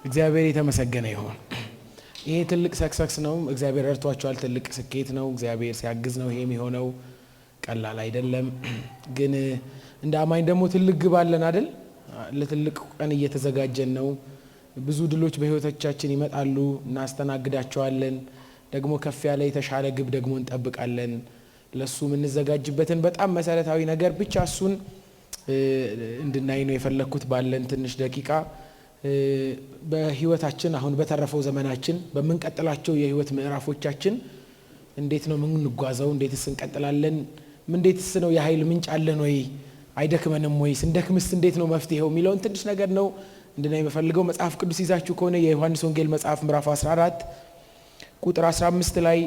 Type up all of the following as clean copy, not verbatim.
እግዚአብሔር የተመሰገነ ይሁን። ይሄ ትልቅ success ነው። እግዚአብሔር ረድቷቸዋል። ትልቅ ስኬት ነው። እግዚአብሔር ሲያግዝ ነው ይሄ የሚሆነው። ቀላል አይደለም። ግን እንደ አማኝ ደግሞ ትልቅ ግብ አለን አይደል? ለትልቅ ቀን እየተዘጋጀን ነው። ብዙ ድሎች በህይወቶቻችን ይመጣሉ፣ እናስተናግዳቸዋለን። ደግሞ ከፍ ያለ የተሻለ ግብ ደግሞ እንጠብቃለን። ለሱ የምንዘጋጅበትን በጣም መሰረታዊ ነገር ብቻ እሱን እንድናይ ነው የፈለግኩት ባለን ትንሽ ደቂቃ። በህይወታችን አሁን በተረፈው ዘመናችን በምንቀጥላቸው የህይወት ምዕራፎቻችን እንዴት ነው የምንጓዘው? እንዴትስ እንቀጥላለን? እንዴትስ ነው የኃይል ምንጭ አለን ወይ? አይደክመንም ወይ? ስንደክምስ እንዴት ነው መፍትሄው የሚለውን ትንሽ ነገር ነው እንድናይ የምፈልገው። መጽሐፍ ቅዱስ ይዛችሁ ከሆነ የዮሐንስ ወንጌል መጽሐፍ ምዕራፍ 14 ቁጥር 15 ላይ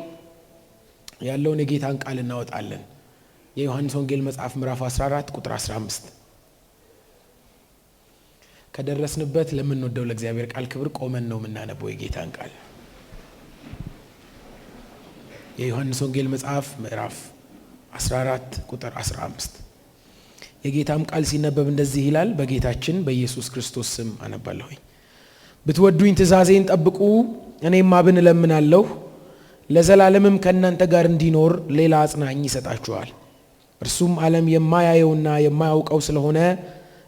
ያለውን የጌታን ቃል እናወጣለን። የዮሐንስ ወንጌል መጽሐፍ ምዕራፍ 14 ቁጥር 15 ከደረስንበት ለምንወደው ለእግዚአብሔር ቃል ክብር ቆመን ነው የምናነበው የጌታን ቃል። የዮሐንስ ወንጌል መጽሐፍ ምዕራፍ 14 ቁጥር 15 የጌታም ቃል ሲነበብ እንደዚህ ይላል። በጌታችን በኢየሱስ ክርስቶስ ስም አነባለሁኝ። ብትወዱኝ ትእዛዜን ጠብቁ፣ እኔም አብን እለምናለሁ ለዘላለምም ከእናንተ ጋር እንዲኖር ሌላ አጽናኝ ይሰጣችኋል። እርሱም ዓለም የማያየውና የማያውቀው ስለሆነ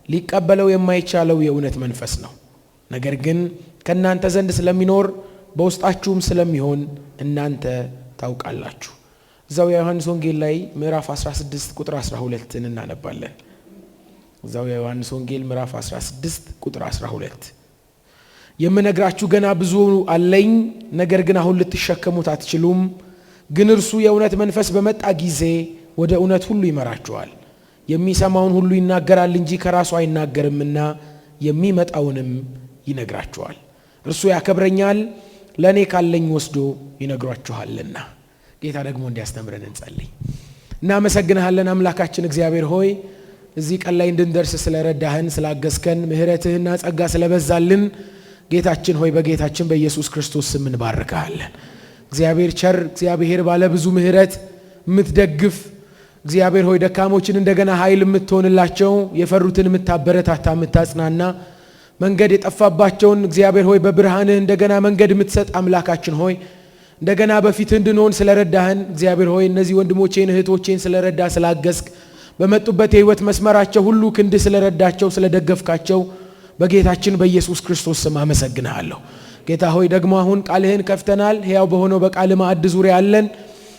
ሊቀበለው የማይቻለው የእውነት መንፈስ ነው። ነገር ግን ከእናንተ ዘንድ ስለሚኖር በውስጣችሁም ስለሚሆን እናንተ ታውቃላችሁ። እዛው የዮሐንስ ወንጌል ላይ ምዕራፍ 16 ቁጥር 12ን እናነባለን። እዛው የዮሐንስ ወንጌል ምዕራፍ 16 ቁጥር 12 የምነግራችሁ ገና ብዙ አለኝ፣ ነገር ግን አሁን ልትሸከሙት አትችሉም። ግን እርሱ የእውነት መንፈስ በመጣ ጊዜ ወደ እውነት ሁሉ ይመራችኋል። የሚሰማውን ሁሉ ይናገራል እንጂ ከራሱ አይናገርምና የሚመጣውንም ይነግራችኋል። እርሱ ያከብረኛል፣ ለእኔ ካለኝ ወስዶ ይነግሯችኋልና። ጌታ ደግሞ እንዲያስተምረን እንጸልይ። እናመሰግንሃለን አምላካችን እግዚአብሔር ሆይ፣ እዚህ ቀን ላይ እንድንደርስ ስለረዳህን፣ ስላገዝከን፣ ምሕረትህና ጸጋ ስለበዛልን ጌታችን ሆይ በጌታችን በኢየሱስ ክርስቶስ ስም እንባርክሃለን። እግዚአብሔር ቸር፣ እግዚአብሔር ባለ ብዙ ምሕረት የምትደግፍ፣ እግዚአብሔር ሆይ ደካሞችን እንደገና ኃይል የምትሆንላቸው፣ የፈሩትን የምታበረታታ፣ የምታጽናና፣ መንገድ የጠፋባቸውን እግዚአብሔር ሆይ በብርሃንህ እንደገና መንገድ የምትሰጥ አምላካችን ሆይ እንደገና በፊትህ እንድንሆን ስለረዳህን፣ እግዚአብሔር ሆይ እነዚህ ወንድሞቼን እህቶቼን ስለረዳ፣ ስላገዝክ፣ በመጡበት የህይወት መስመራቸው ሁሉ ክንድህ ስለረዳቸው፣ ስለደገፍካቸው በጌታችን በኢየሱስ ክርስቶስ ስም አመሰግንሃለሁ። ጌታ ሆይ ደግሞ አሁን ቃልህን ከፍተናል። ሕያው በሆነው በቃል ማዕድ ዙሪያ አለን።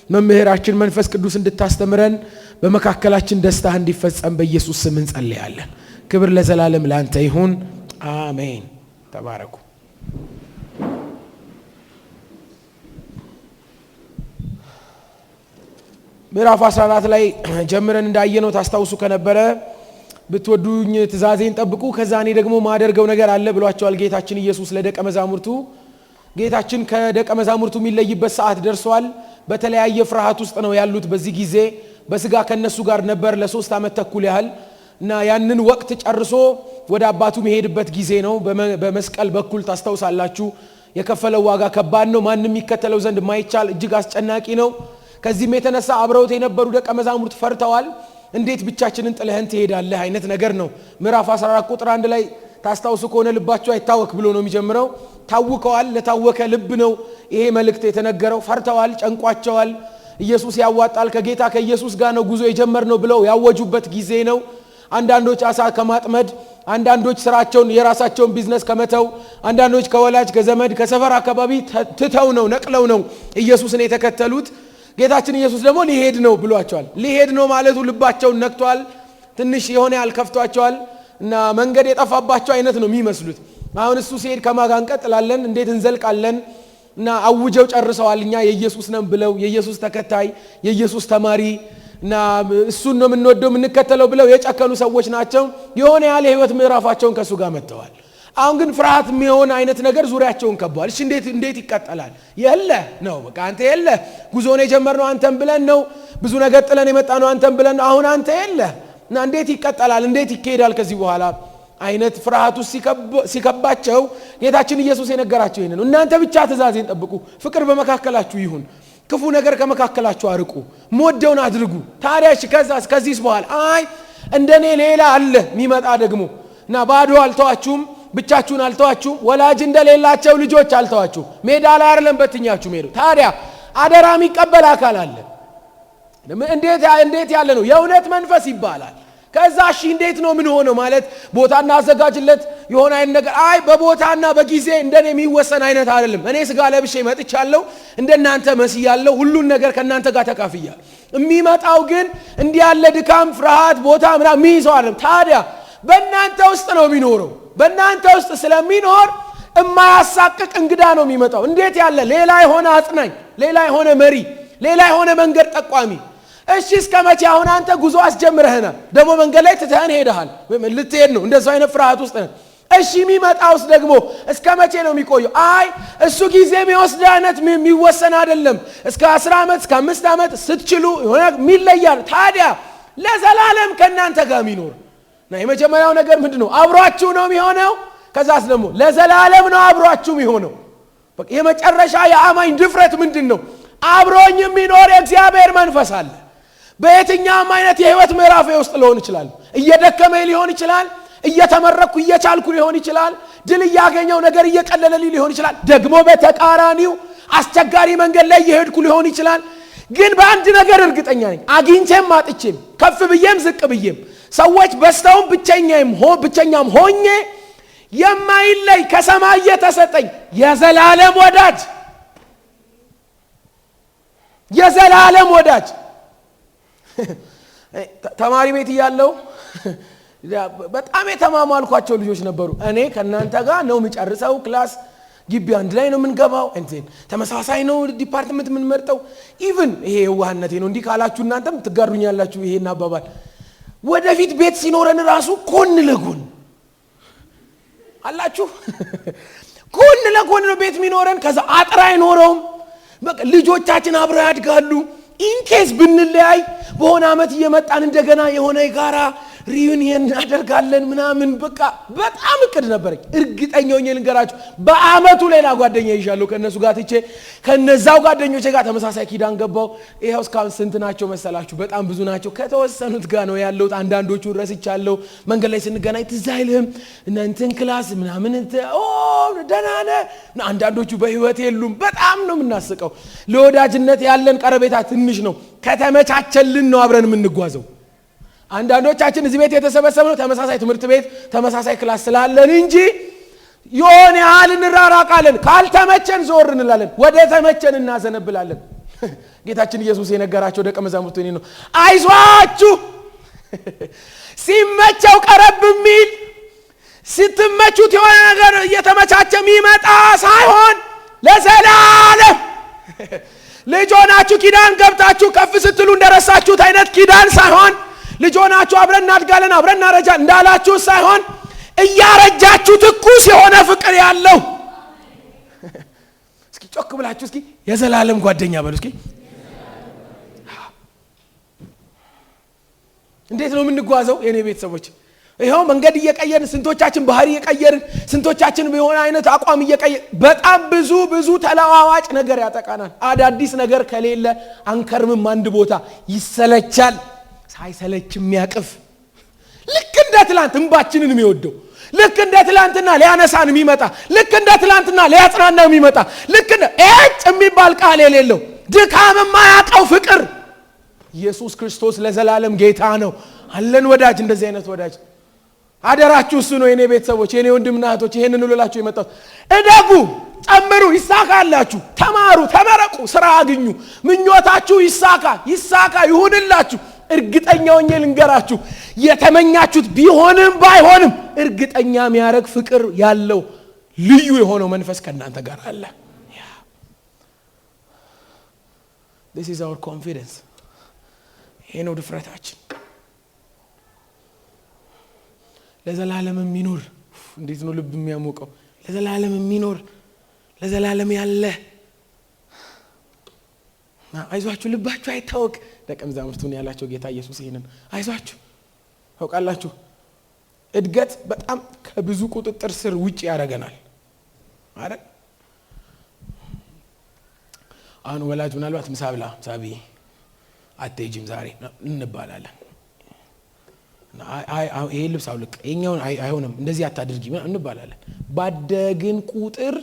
መምህራችን መንፈስ ቅዱስ እንድታስተምረን፣ በመካከላችን ደስታህ እንዲፈጸም በኢየሱስ ስም እንጸልያለን። ክብር ለዘላለም ላንተ ይሁን። አሜን። ተባረኩ። ምዕራፍ 14 ላይ ጀምረን እንዳየነው ታስታውሱ ከነበረ ብትወዱኝ ትእዛዜን ጠብቁ፣ ከዛ እኔ ደግሞ ማደርገው ነገር አለ ብሏቸዋል ጌታችን ኢየሱስ ለደቀ መዛሙርቱ። ጌታችን ከደቀ መዛሙርቱ የሚለይበት ሰዓት ደርሷል። በተለያየ ፍርሃት ውስጥ ነው ያሉት። በዚህ ጊዜ በስጋ ከነሱ ጋር ነበር ለ3 ዓመት ተኩል ያህል እና ያንን ወቅት ጨርሶ ወደ አባቱ የሚሄድበት ጊዜ ነው። በመስቀል በኩል ታስታውሳላችሁ የከፈለው ዋጋ ከባድ ነው። ማንም የሚከተለው ዘንድ የማይቻል እጅግ አስጨናቂ ነው። ከዚህም የተነሳ አብረውት የነበሩ ደቀ መዛሙርት ፈርተዋል። እንዴት ብቻችንን ጥለህን ትሄዳለህ አይነት ነገር ነው። ምዕራፍ 14 ቁጥር 1 ላይ ታስታውሱ ከሆነ ልባቸው አይታወክ ብሎ ነው የሚጀምረው። ታውከዋል። ለታወከ ልብ ነው ይሄ መልእክት የተነገረው። ፈርተዋል፣ ጨንቋቸዋል። ኢየሱስ ያዋጣል፣ ከጌታ ከኢየሱስ ጋር ነው ጉዞ የጀመርነው ብለው ያወጁበት ጊዜ ነው። አንዳንዶች አሳ ከማጥመድ፣ አንዳንዶች ስራቸውን የራሳቸውን ቢዝነስ ከመተው፣ አንዳንዶች ከወላጅ ከዘመድ ከሰፈር አካባቢ ትተው ነው ነቅለው ነው ኢየሱስን የተከተሉት። ጌታችን ኢየሱስ ደግሞ ሊሄድ ነው ብሏቸዋል። ሊሄድ ነው ማለቱ ልባቸውን ነክቷል። ትንሽ የሆነ ያህል ከፍቷቸዋል እና መንገድ የጠፋባቸው አይነት ነው የሚመስሉት። አሁን እሱ ሲሄድ ከማን ጋር እንቀጥላለን? እንዴት እንዘልቃለን? እና አውጀው ጨርሰዋል። እኛ የኢየሱስ ነን ብለው፣ የኢየሱስ ተከታይ፣ የኢየሱስ ተማሪ እና እሱን ነው የምንወደው የምንከተለው ብለው የጨከኑ ሰዎች ናቸው። የሆነ ያህል የህይወት ምዕራፋቸውን ከእሱ ጋር መጥተዋል። አሁን ግን ፍርሃት የሚሆን አይነት ነገር ዙሪያቸውን ከቧል። እሺ እንዴት ይቀጠላል? የለ ነው በቃ አንተ የለ፣ ጉዞን የጀመርነው አንተን ብለን ነው፣ ብዙ ነገር ጥለን የመጣነው አንተን ብለን ነው፣ አሁን አንተ የለ እና እንዴት ይቀጠላል? እንዴት ይካሄዳል ከዚህ በኋላ አይነት ፍርሃቱ ሲከባቸው ጌታችን ኢየሱስ የነገራቸው ይሄን ነው። እናንተ ብቻ ትእዛዜን ጠብቁ፣ ፍቅር በመካከላችሁ ይሁን፣ ክፉ ነገር ከመካከላችሁ አርቁ፣ ምወደውን አድርጉ። ታዲያ እሺ ከዛስ ከዚህስ በኋላ አይ እንደኔ ሌላ አለ የሚመጣ ደግሞ እና ባዶ አልተዋችሁም፣ ብቻችሁን አልተዋችሁም። ወላጅ እንደሌላቸው ልጆች አልተዋችሁም። ሜዳ ላይ አይደለም በትኛችሁ ሄዱ። ታዲያ አደራ የሚቀበል አካል አለ። እንዴት ያለ ነው? የእውነት መንፈስ ይባላል። ከዛ እሺ እንዴት ነው ምን ሆነው ማለት ቦታ እናዘጋጅለት የሆነ አይነት ነገር፣ አይ በቦታና በጊዜ እንደኔ የሚወሰን አይነት አይደለም። እኔ ስጋ ለብሼ መጥቻለሁ፣ እንደናንተ መስያለሁ፣ ሁሉን ነገር ከናንተ ጋር ተካፍያለሁ። የሚመጣው ግን እንዲህ ያለ ድካም፣ ፍርሃት፣ ቦታ ምናምን የሚይዘው አይደለም። ታዲያ በእናንተ ውስጥ ነው የሚኖረው። በእናንተ ውስጥ ስለሚኖር እማያሳቅቅ እንግዳ ነው የሚመጣው። እንዴት ያለ ሌላ የሆነ አጽናኝ፣ ሌላ የሆነ መሪ፣ ሌላ የሆነ መንገድ ጠቋሚ። እሺ እስከ መቼ? አሁን አንተ ጉዞ አስጀምረህናል፣ ደግሞ መንገድ ላይ ትተህን ሄደሃል፣ ልትሄድ ነው። እንደዛው አይነት ፍርሃት ውስጥ ነህ። እሺ የሚመጣውስ ደግሞ እስከ መቼ ነው የሚቆየው? አይ እሱ ጊዜ የሚወስድ አይነት የሚወሰን አይደለም። እስከ 10 ዓመት፣ እስከ 5 ዓመት ስትችሉ የሆነ የሚለያል። ታዲያ ለዘላለም ከእናንተ ጋር የሚኖር እና የመጀመሪያው ነገር ምንድነው? አብሯችሁ ነው የሚሆነው። ከዛስ ደግሞ ለዘላለም ነው አብሯችሁ የሚሆነው። በቃ የመጨረሻ የአማኝ ድፍረት ምንድነው? አብሮኝ የሚኖር የእግዚአብሔር መንፈስ አለ። በየትኛውም አይነት የህይወት ምዕራፍ ውስጥ ሊሆን ይችላል። እየደከመኝ ሊሆን ይችላል፣ እየተመረኩ እየቻልኩ ሊሆን ይችላል፣ ድል እያገኘው ነገር እየቀለለልኝ ሊሆን ይችላል። ደግሞ በተቃራኒው አስቸጋሪ መንገድ ላይ እየሄድኩ ሊሆን ይችላል። ግን በአንድ ነገር እርግጠኛ ነኝ፣ አግኝቼም አጥቼም፣ ከፍ ብዬም ዝቅ ብዬም፣ ሰዎች በስተውም ብቸኛም ሆኜ የማይለይ ከሰማይ የተሰጠኝ የዘላለም ወዳጅ፣ የዘላለም ወዳጅ። ተማሪ ቤት እያለሁ በጣም የተማማልኳቸው ልጆች ነበሩ። እኔ ከእናንተ ጋር ነው የምጨርሰው class፣ ግቢ አንድ ላይ ነው የምንገባው፣ እንትን ተመሳሳይ ነው department የምንመርጠው። Even ይሄ የዋህነቴ ነው፣ እንዲህ ካላችሁ እናንተም ትጋሩኛላችሁ ይሄን አባባል። ወደፊት ቤት ሲኖረን ራሱ ጎን ለጎን አላችሁ፣ ጎን ለጎን ነው ቤት የሚኖረን። ከዛ አጥር አይኖረውም። በቃ ልጆቻችን አብረው ያድጋሉ። In case ብንለያይ በሆነ አመት እየመጣን እንደገና የሆነ የጋራ reunion እናደርጋለን ምናምን። በቃ በጣም እቅድ ነበረኝ። እርግጠኛ ሆኜ ልንገራችሁ በአመቱ ሌላ ጓደኛ ይዣለሁ። ከነሱ ጋር ትቼ ከነዛው ጓደኞቼ ጋር ተመሳሳይ ኪዳን ገባው። ይሄው እስካሁን ስንት ናቸው መሰላችሁ? በጣም ብዙ ናቸው። ከተወሰኑት ጋር ነው ያለሁት። አንዳንዶቹን ረስቻለሁ። መንገድ ላይ ስንገናኝ ትዝ አይልህም እና እንትን class ምናምን ኦ ደህና ነህ። አንዳንዶቹ በህይወት የሉም። በጣም ነው የምናስቀው። ለወዳጅነት ያለን ቀረቤታ ትንሽ ነው። ከተመቻቸልን ነው አብረን የምንጓዘው። አንዳንዶቻችን እዚህ ቤት የተሰበሰብነው ተመሳሳይ ትምህርት ቤት ተመሳሳይ class ስላለን እንጂ የሆነ ያህል እንራራቃለን። ካልተመቸን ዞር እንላለን፣ ወደ ተመቸን እናዘነብላለን። ጌታችን ኢየሱስ የነገራቸው ደቀ መዛሙርቱ እኔ ነው፣ አይዟችሁ ሲመቸው ቀረብ የሚል ስትመቹት የሆነ ነገር እየተመቻቸ የሚመጣ ሳይሆን ለዘላለም ልጅ ሆናችሁ ኪዳን ገብታችሁ ከፍ ስትሉ እንደረሳችሁት አይነት ኪዳን ሳይሆን፣ ልጅ ሆናችሁ አብረን እናድጋለን አብረን እናረጃለን እንዳላችሁ ሳይሆን እያረጃችሁ ትኩስ የሆነ ፍቅር ያለው። እስኪ ጮክ ብላችሁ እስኪ የዘላለም ጓደኛ በሉ እስኪ። እንዴት ነው የምንጓዘው የኔ ቤተሰቦች? ይኸው መንገድ እየቀየርን፣ ስንቶቻችን ባህሪ እየቀየርን፣ ስንቶቻችን የሆነ አይነት አቋም እየቀየርን፣ በጣም ብዙ ብዙ ተለዋዋጭ ነገር ያጠቃናል። አዳዲስ ነገር ከሌለ አንከርምም። አንድ ቦታ ይሰለቻል። ሳይሰለች የሚያቅፍ፣ ልክ እንደ ትላንት እንባችንን የሚወደው፣ ልክ እንደ ትላንትና ሊያነሳን የሚመጣ፣ ልክ እንደ ትላንትና ሊያጽናና የሚመጣ፣ ልክ እንደ እጭ የሚባል ቃል የሌለው ድካም የማያውቀው ፍቅር። ኢየሱስ ክርስቶስ ለዘላለም ጌታ ነው። አለን ወዳጅ፣ እንደዚህ አይነት ወዳጅ። አደራችሁ እሱ ነው የኔ ቤተሰቦች፣ የኔ ወንድምና እህቶች። ይሄንን ልላችሁ የመጣሁት እደጉ፣ ጨምሩ፣ ይሳካላችሁ፣ ተማሩ፣ ተመረቁ፣ ስራ አግኙ፣ ምኞታችሁ ይሳካ፣ ይሳካ፣ ይሁንላችሁ። እርግጠኛ ሆኜ ልንገራችሁ የተመኛችሁት ቢሆንም ባይሆንም እርግጠኛ የሚያደርግ ፍቅር ያለው ልዩ የሆነው መንፈስ ከእናንተ ጋር አለ። This is our confidence። ይሄ ነው ድፍረታችን። ለዘላለም የሚኖር፣ እንዴት ነው ልብ የሚያሞቀው! ለዘላለም የሚኖር፣ ለዘላለም ያለ። አይዟችሁ፣ ልባችሁ አይታወክ። ደቀ መዛሙርቱን ያላቸው ጌታ ኢየሱስ ይሄንን አይዟችሁ። ታውቃላችሁ እድገት በጣም ከብዙ ቁጥጥር ስር ውጭ ያደርገናል አይደል? አሁን ወላጅ ምናልባት ምሳ ብላ፣ ምሳ ብዬ አትሄጂም ዛሬ እንባላለን። ይሄ ልብስ አውልቅ፣ ይሄኛውን አይሆንም፣ እንደዚህ አታድርጊ እንባላለን። ባደግን ቁጥር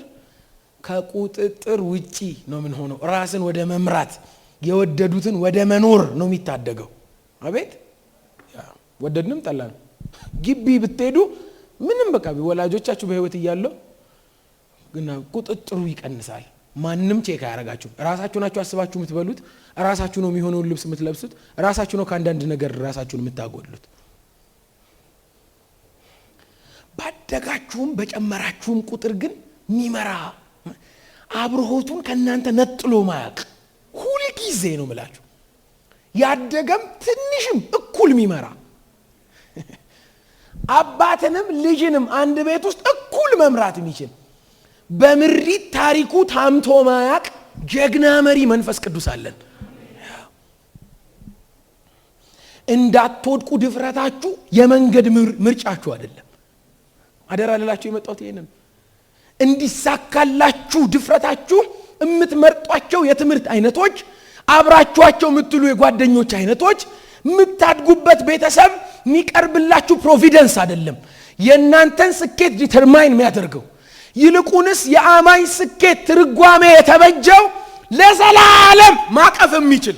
ከቁጥጥር ውጪ ነው የምንሆነው። ራስን ወደ መምራት የወደዱትን ወደ መኖር ነው የሚታደገው። አቤት ወደድንም ጠላን። ግቢ ብትሄዱ ምንም በቃ ወላጆቻችሁ በህይወት እያለው ግን ቁጥጥሩ ይቀንሳል። ማንም check አያረጋችሁም። ራሳችሁ ናችሁ አስባችሁ የምትበሉት፣ ራሳችሁ ነው የሚሆነውን ልብስ የምትለብሱት፣ ራሳችሁ ነው ከአንዳንድ ነገር ራሳችሁን የምታጎድሉት። ባደጋችሁም በጨመራችሁም ቁጥር ግን ሚመራ አብርሆቱን ከእናንተ ነጥሎ ማያቅ ሁል ጊዜ ነው ምላችሁ። ያደገም ትንሽም እኩል ሚመራ አባትንም ልጅንም አንድ ቤት ውስጥ እኩል መምራት የሚችል በምሪት ታሪኩ ታምቶ ማያቅ ጀግና መሪ መንፈስ ቅዱስ አለን። እንዳትወድቁ ድፍረታችሁ የመንገድ ምርጫችሁ አይደለም። አደራ ልላችሁ የመጣሁት ይሄንን እንዲሳካላችሁ ድፍረታችሁ የምትመርጧቸው የትምህርት አይነቶች፣ አብራችኋቸው የምትሉ የጓደኞች አይነቶች፣ የምታድጉበት ቤተሰብ የሚቀርብላችሁ providence አይደለም የእናንተን ስኬት determine የሚያደርገው። ይልቁንስ የአማኝ ስኬት ትርጓሜ የተበጀው ለዘላለም ማቀፍ የሚችል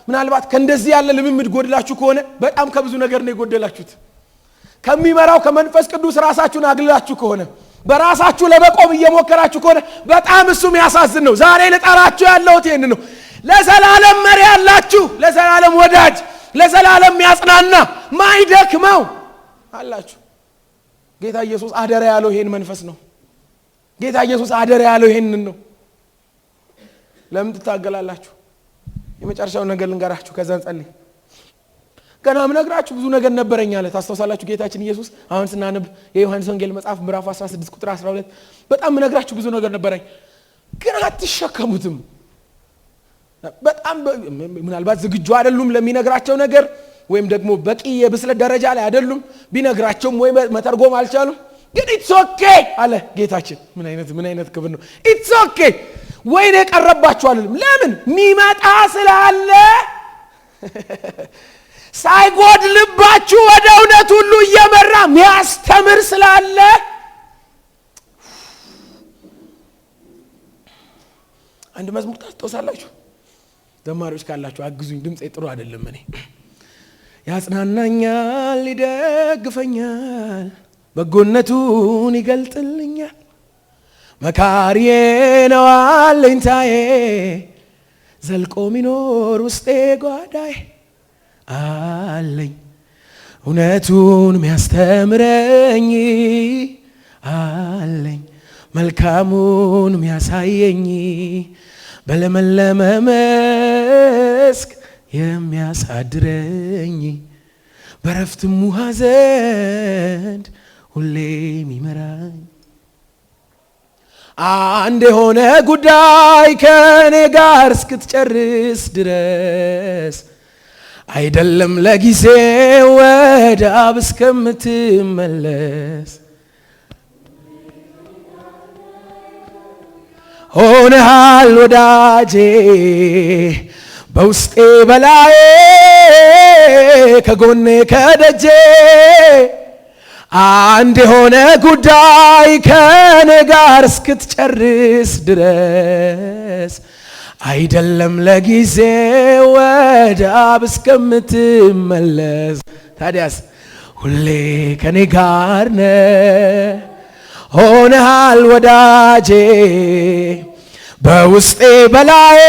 ምናልባት ከእንደዚህ ያለ ልምምድ ጎድላችሁ ከሆነ በጣም ከብዙ ነገር ነው የጎደላችሁት። ከሚመራው ከመንፈስ ቅዱስ ራሳችሁን አግልላችሁ ከሆነ፣ በራሳችሁ ለመቆም እየሞከራችሁ ከሆነ በጣም እሱ የሚያሳዝን ነው። ዛሬ ልጠራችሁ ያለሁት ይሄን ነው። ለዘላለም መሪ ያላችሁ፣ ለዘላለም ወዳጅ፣ ለዘላለም የሚያጽናና ማይደክመው አላችሁ። ጌታ ኢየሱስ አደራ ያለው ይሄን መንፈስ ነው። ጌታ ኢየሱስ አደራ ያለው ይሄንን ነው። ለምን ትታገላላችሁ? የመጨረሻውን ነገር ልንገራችሁ፣ ከዛ እንጸልይ። ገና ምነግራችሁ ብዙ ነገር ነበረኝ አለ። ታስታውሳላችሁ? ጌታችን ኢየሱስ አሁን ስናነብ የዮሐንስ ወንጌል መጽሐፍ ምዕራፍ 16 ቁጥር 12 በጣም ምነግራችሁ ብዙ ነገር ነበረኝ ግን አትሸከሙትም። በጣም ምናልባት ዝግጁ አይደሉም ለሚነግራቸው ነገር፣ ወይም ደግሞ በቂ የብስለት ደረጃ ላይ አይደሉም። ቢነግራቸውም ወይ መተርጎም አልቻሉም። ግን it's okay አለ ጌታችን። ምን አይነት ክብር ነው! It's okay ወይኔ ቀረባችሁ አልልም። ለምን ሚመጣ ስላለ ሳይጎድልባችሁ ወደ እውነት ሁሉ እየመራ ሚያስተምር ስላለ። አንድ መዝሙር ታስታውሳላችሁ? ዘማሪዎች ካላችሁ አግዙኝ፣ ድምጼ ጥሩ አይደለም። እኔ ያጽናናኛል፣ ይደግፈኛል፣ በጎነቱን ይገልጥልኛል፣ መካሪዬ ነው አለኝታዬ፣ ዘልቆ ሚኖር ውስጤ ጓዳዬ አለኝ፣ እውነቱን ሚያስተምረኝ አለኝ፣ መልካሙን ሚያሳየኝ፣ በለመለመ መስክ የሚያሳድረኝ፣ በረፍትም ውሃ ዘንድ ሁሌ ሚመራኝ። አንድ የሆነ ጉዳይ ከኔ ጋር እስክትጨርስ ድረስ አይደለም ለጊዜ ወደ አብ እስከምትመለስ ሆነሃል ወዳጄ በውስጤ በላዬ ከጎኔ ከደጄ። አንድ የሆነ ጉዳይ ከኔ ጋር እስክትጨርስ ድረስ አይደለም ለጊዜ ወደ አብ እስከምትመለስ። ታዲያስ ሁሌ ከኔ ጋር ነህ ሆነሃል ወዳጄ በውስጤ በላዬ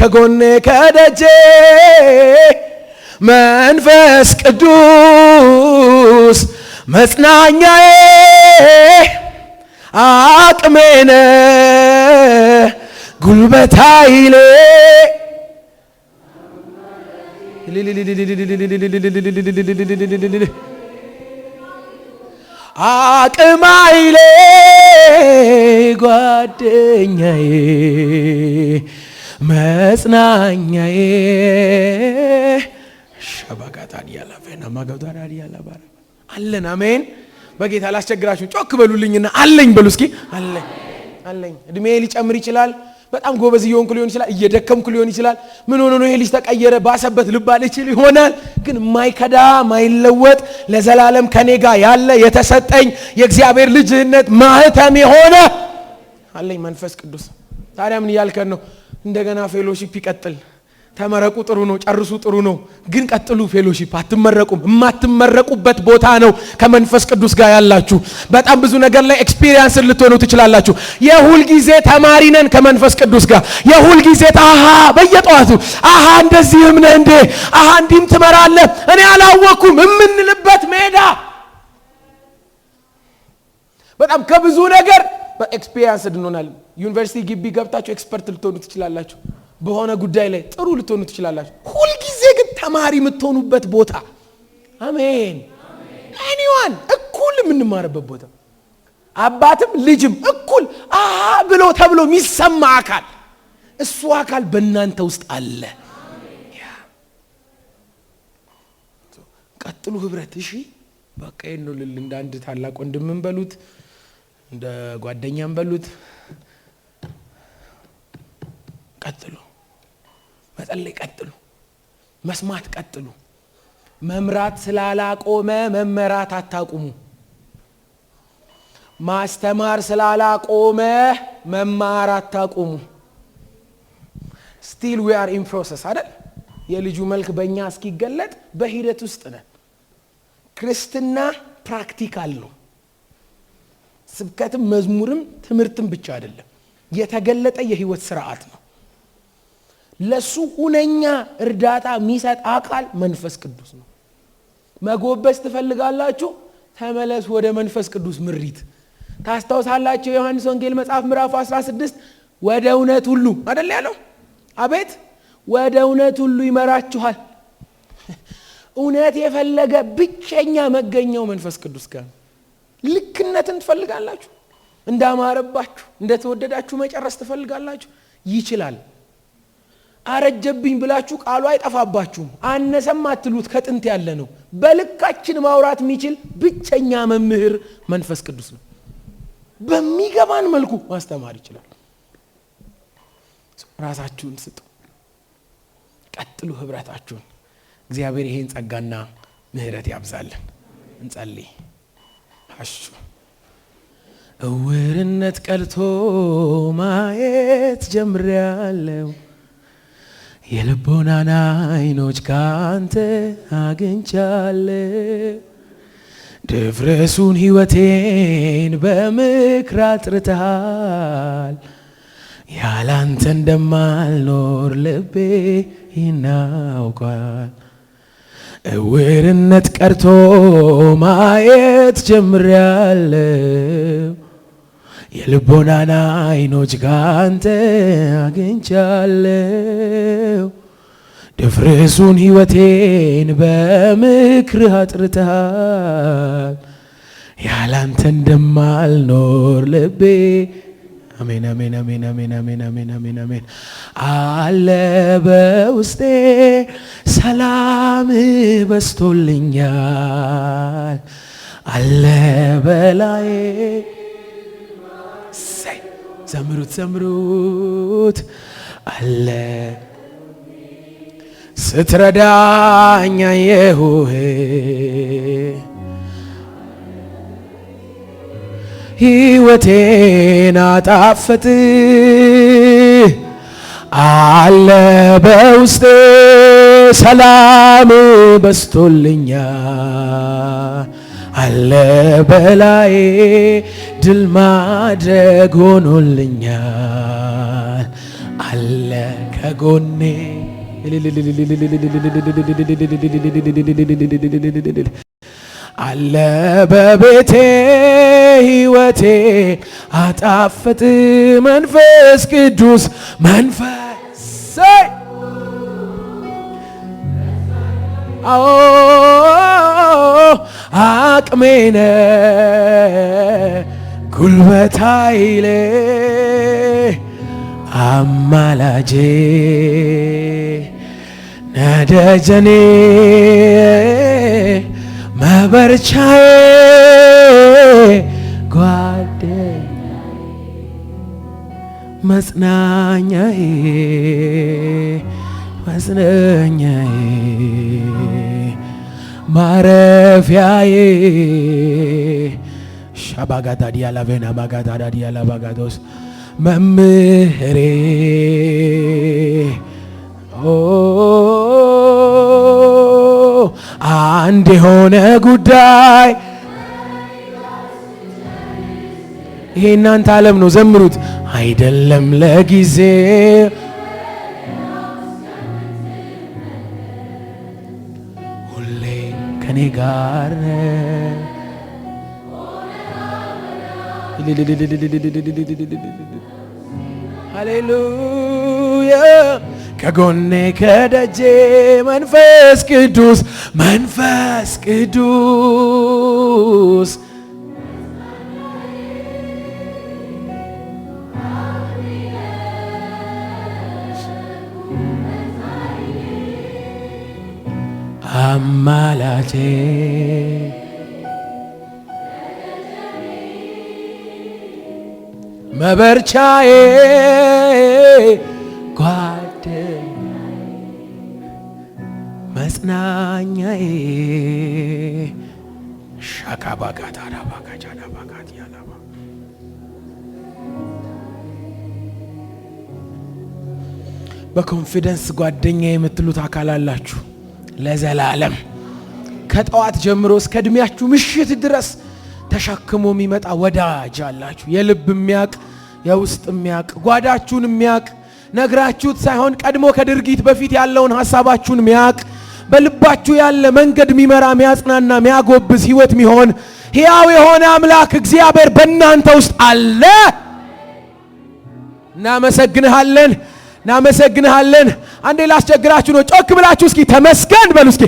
ከጎኔ ከደጄ። መንፈስ ቅዱስ መጽናኛዬ አቅሜ ነህ ጉልበት ኃይሌ። አቅም ኃይሌ ጓደኛዬ መጽናኛዬ። አለን። አሜን። በጌታ ላስቸግራችሁ ጮክ በሉልኝና አለኝ በሉ እስኪ። አለኝ አለኝ። እድሜ ሊጨምር ይችላል፣ በጣም ጎበዝ እየሆንኩ ሊሆን ይችላል፣ እየደከምኩ ሊሆን ይችላል። ምን ሆኖ ነው ይሄ ልጅ ተቀየረ ባሰበት ልባል ይችል ይሆናል። ግን ማይከዳ ማይለወጥ ለዘላለም ከኔ ጋር ያለ የተሰጠኝ የእግዚአብሔር ልጅነት ማህተም የሆነ አለኝ መንፈስ ቅዱስ። ታዲያ ምን እያልከን ነው? እንደገና fellowship ይቀጥል። ተመረቁ ጥሩ ነው፣ ጨርሱ ጥሩ ነው፣ ግን ቀጥሉ fellowship። አትመረቁም። የማትመረቁበት ቦታ ነው ከመንፈስ ቅዱስ ጋር ያላችሁ። በጣም ብዙ ነገር ላይ experience ልትሆኑ ትችላላችሁ። የሁል ጊዜ ተማሪ ነን ከመንፈስ ቅዱስ ጋር። የሁል ጊዜ አሃ በየጠዋቱ አሃ እንደዚህም ነህ እንዴ፣ አሃ እንዲህም ትመራለህ፣ እኔ አላወቅኩም የምንልበት ሜዳ። በጣም ከብዙ ነገር በ experience እንሆናለን። ዩኒቨርሲቲ ግቢ ገብታችሁ expert ልትሆኑ ትችላላችሁ። በሆነ ጉዳይ ላይ ጥሩ ልትሆኑ ትችላላችሁ። ሁልጊዜ ግን ተማሪ የምትሆኑበት ቦታ፣ አሜን፣ anyone እኩል የምንማርበት ቦታ፣ አባትም ልጅም እኩል አሃ ብሎ ተብሎ የሚሰማ አካል፣ እሱ አካል በእናንተ ውስጥ አለ። ቀጥሉ ህብረት። እሺ በቃ ይሄን ነው ልል፣ እንደ አንድ ታላቅ ወንድምም በሉት፣ እንደ ጓደኛም በሉት፣ ቀጥሉ። መጸለይ ቀጥሉ። መስማት ቀጥሉ። መምራት ስላላቆመ መመራት አታቁሙ። ማስተማር ስላላቆመ መማር አታቁሙ። Still we are in process አይደል? የልጁ መልክ በእኛ እስኪገለጥ በሂደት ውስጥ ነን። ክርስትና practical ነው። ስብከትም መዝሙርም ትምህርትም ብቻ አይደለም። የተገለጠ የህይወት ስርዓት ነው። ለሱ ሁነኛ እርዳታ የሚሰጥ አካል መንፈስ ቅዱስ ነው። መጎበዝ ትፈልጋላችሁ? ተመለሱ ወደ መንፈስ ቅዱስ ምሪት። ታስታውሳላችሁ የዮሐንስ ወንጌል መጽሐፍ ምዕራፍ 16 ወደ እውነት ሁሉ አይደል ያለው? አቤት፣ ወደ እውነት ሁሉ ይመራችኋል። እውነት የፈለገ ብቸኛ መገኛው መንፈስ ቅዱስ ጋር ነው። ልክነትን ትፈልጋላችሁ? እንዳማረባችሁ እንደተወደዳችሁ መጨረስ ትፈልጋላችሁ? ይችላል። አረጀብኝ ብላችሁ ቃሉ አይጠፋባችሁም። አነሰም አትሉት፣ ከጥንት ያለ ነው። በልካችን ማውራት የሚችል ብቸኛ መምህር መንፈስ ቅዱስ ነው። በሚገባን መልኩ ማስተማር ይችላል። ራሳችሁን ስጡ። ቀጥሉ ህብረታችሁን። እግዚአብሔር ይሄን ጸጋና ምሕረት ያብዛልን። እንጸልይ። አሹ እውርነት ቀልቶ ማየት ጀምሬያለሁ። የልቦናን አይኖች ካንተ አግኝቻለሁ። ድፍረሱን ህይወቴን በምክር አጥርተሃል። ያላንተ እንደማልኖር ልቤ ይናውቃል። እውርነት ቀርቶ ማየት ጀምሬያለሁ። የልቦናን አይኖች ካንተ አግኝቻለሁ። ድፍርሱን ህይወቴን በምክርህ አጥርተሃል። ያላንተ እንደማልኖር ልቤ፣ አሜን አሜን አሜን አሜን አሜን አሜን አሜን አሜን፣ አለ በውስጤ ሰላም በስቶልኛል፣ አለ በላዬ። እሰይ፣ ዘምሩት ዘምሩት፣ አለ ስትረዳኝ አየሁህ፣ ሕይወቴን አጣፈጥ፣ አለ በውስጤ ሰላም በስቶልኛል፣ አለ በላዬ ድል ማድረግ ሆኖልኛል፣ አለ ከጎኔ፣ አለ በቤቴ፣ ሕይወቴ አጣፈጥ መንፈስ ቅዱስ መንፈስ፣ አዎ አቅሜነ ጉልበት ኃይሌ አማላጄ ነደጀኔ መበርቻዬ ጓደኛ መጽናኛዬ፣ መጽናኛዬ፣ ማረፊያዬ፣ ሻባጋዳዲያላቬና ባጋዳዳዲያላባጋዶስ፣ መምህሬ፣ ኦ አንድ የሆነ ጉዳይ። ይሄ እናንተ ዓለም ነው። ዘምሩት። አይደለም ለጊዜ፣ ሁሌ ከኔ ጋር ነህ። ሃሌሉያ፣ ከጎኔ ከደጄ መንፈስ ቅዱስ፣ መንፈስ ቅዱስ። አማላጄ፣ መበርቻዬ፣ ጓደኛ፣ መጽናኛዬ፣ ሻካባጋታዳባጋጃዳባጋት ያላባ። በ confidence ጓደኛ የምትሉት አካል አላችሁ። ለዘላለም ከጠዋት ጀምሮ እስከ እድሜያችሁ ምሽት ድረስ ተሸክሞ የሚመጣ ወዳጅ አላችሁ። የልብ የሚያቅ፣ የውስጥ የሚያቅ፣ ጓዳችሁን የሚያቅ፣ ነግራችሁት ሳይሆን ቀድሞ ከድርጊት በፊት ያለውን ሀሳባችሁን የሚያቅ፣ በልባችሁ ያለ መንገድ የሚመራ፣ የሚያጽናና፣ የሚያጎብዝ፣ ህይወት የሚሆን ሕያው የሆነ አምላክ እግዚአብሔር በእናንተ ውስጥ አለ። እናመሰግንሃለን፣ እናመሰግንሃለን። አንዴ ላስቸግራችሁ ነው። ጮክ ብላችሁ እስኪ ተመስገን በሉ እስኪ።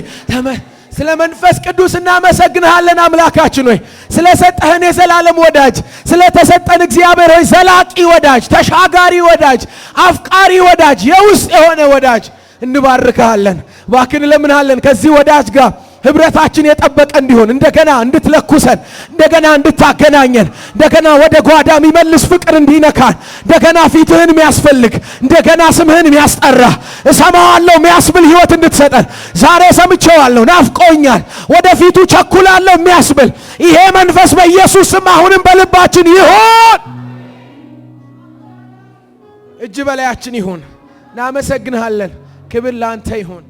ስለ መንፈስ ቅዱስ እናመሰግንሃለን አምላካችን ሆይ፣ ስለሰጠህን የዘላለም ወዳጅ፣ ስለተሰጠን እግዚአብሔር ሆይ ዘላቂ ወዳጅ፣ ተሻጋሪ ወዳጅ፣ አፍቃሪ ወዳጅ፣ የውስጥ የሆነ ወዳጅ እንባርክሃለን። እባክህ እንለምንሃለን፣ ከዚህ ወዳጅ ጋር ህብረታችን የጠበቀ እንዲሆን እንደገና እንድትለኩሰን፣ እንደገና እንድታገናኘን፣ እንደገና ወደ ጓዳ የሚመልስ ፍቅር እንዲነካን፣ እንደገና ፊትህን የሚያስፈልግ፣ እንደገና ስምህን የሚያስጠራ፣ እሰማዋለሁ የሚያስብል ህይወት እንድትሰጠን፣ ዛሬ ሰምቼዋለሁ፣ ናፍቆኛል፣ ወደፊቱ ቸኩላለሁ የሚያስብል ይሄ መንፈስ በኢየሱስ ስም አሁንም በልባችን ይሁን። እጅ በላያችን ይሁን። እናመሰግንሃለን። ክብር ለአንተ ይሁን።